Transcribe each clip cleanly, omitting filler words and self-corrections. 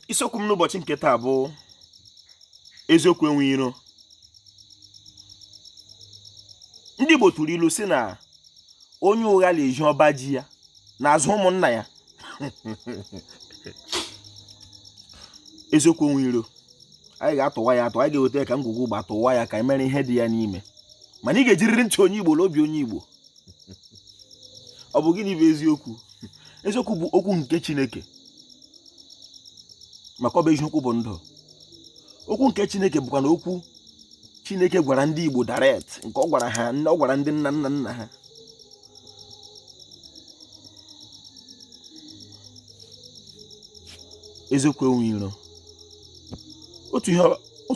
Isiokwu m n'ụbọchị nke taa bụ eziokwu enwe iro. Ndị Igbo tụrụ ilu sị na onye ụgha na-eji ọba ji ya n'azụ ụmụnna ya. Eziokwu enwe iro, anyị ga-atụwa ya atụ, anyị ga-eweta ya ka ngwugwu gba tụwa ya ka anyị mere ihe dị ya n'ime, mana ị ga-ejiriri ntị onye Igbo na obi onye Igbo. Ọ bụ gịnị bụ eziokwu? Eziokwu bụ okwu nke Chineke, maka ọ bụ eziokwu bụ ndụ. Okwu nke Chineke bụkwa na okwu Chineke gwara ndị Igbo direct, nke ọ gwara ha, ọ gwara ndị nna nna nna ha. Eziokwu enwe iro. Otu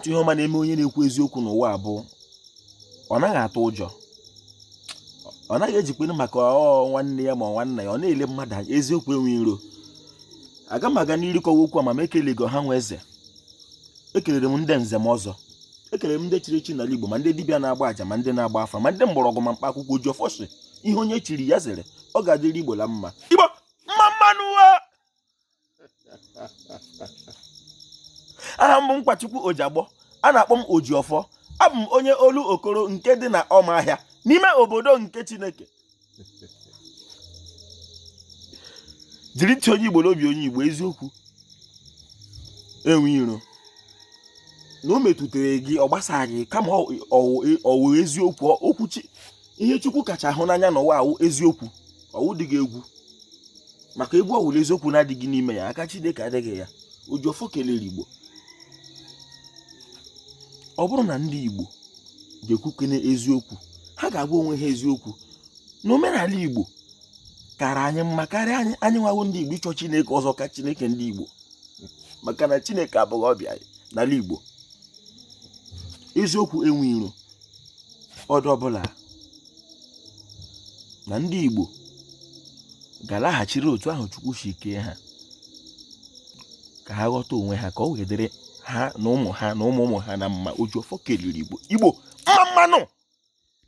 ihe ọma na-eme onye na-ekwu eziokwu n'ụwa bụ ọ naghị atụ ụjọ, ọ naghị ejikwanụ maka ọ nwanne ya ma nwanna ya, ọ na-ele mmadụ anya. Eziokwu enwe iro. Aga m aga n'iru kọwa okwu a, ma m ekelego ọha nwe eze, ekelere m ndị nze m ọzọ, ekelere m ndị chiri echi n'ala Igbo, ma ndị dibịa na-agba aja, ma ndị na-agba afa, ma ndị mgbọrọgwụ, ma mkpa akwụkwọ. Oji ọfọ sị ihe onye chiri ya zere, ọ ga-adịrị Igbo la mma. Igbo mma mma nụ. Aha m bụ Nkwachukwu Ojiagbọ, a na-akpọ m Ojiọfọ. Abụ m onye Olokoro nke dị na Ọmahịa n'ime obodo nke Chineke. Jiri ntị onye Igbo n'obi onye Igbo, eziokwu enwe iro na o metụtara gị, ọ gbasaghị gị, kama ọ wụ eziokwu. Okwu chi ihe Chukwu kacha hụ n'anya n'ụwa awụ eziokwu, ọwụ dịghị egwu, maka egwu ọwụla eziokwu na-adịghị n'ime ya, aka Chineke adịghị ya. Ojiọfọ kelere Igbo. Ọ bụrụ na ndị Igbo ga-ekwukene eziokwu, ha ga-agwa onwe ha eziokwu na omenala Igbo kara anyị mma karịa anyị nwa wụ ndị Igbo ịchọ Chineke ọzọ ka Chineke ndị Igbo, maka na Chineke abụghị ọbịa n'ala Igbo. Eziokwu enwe iro. Ọdụ ọbụla na ndị Igbo ga-alaghachiri otu ahụ Chukwu si kee ha, ka ha ghọta onwe ha, ka ọ wee dịrị ha na ụmụ ha na ụmụ ụmụ ha na mma. Ojiọfọ kelere Igbo. Igbo mma mma nụ.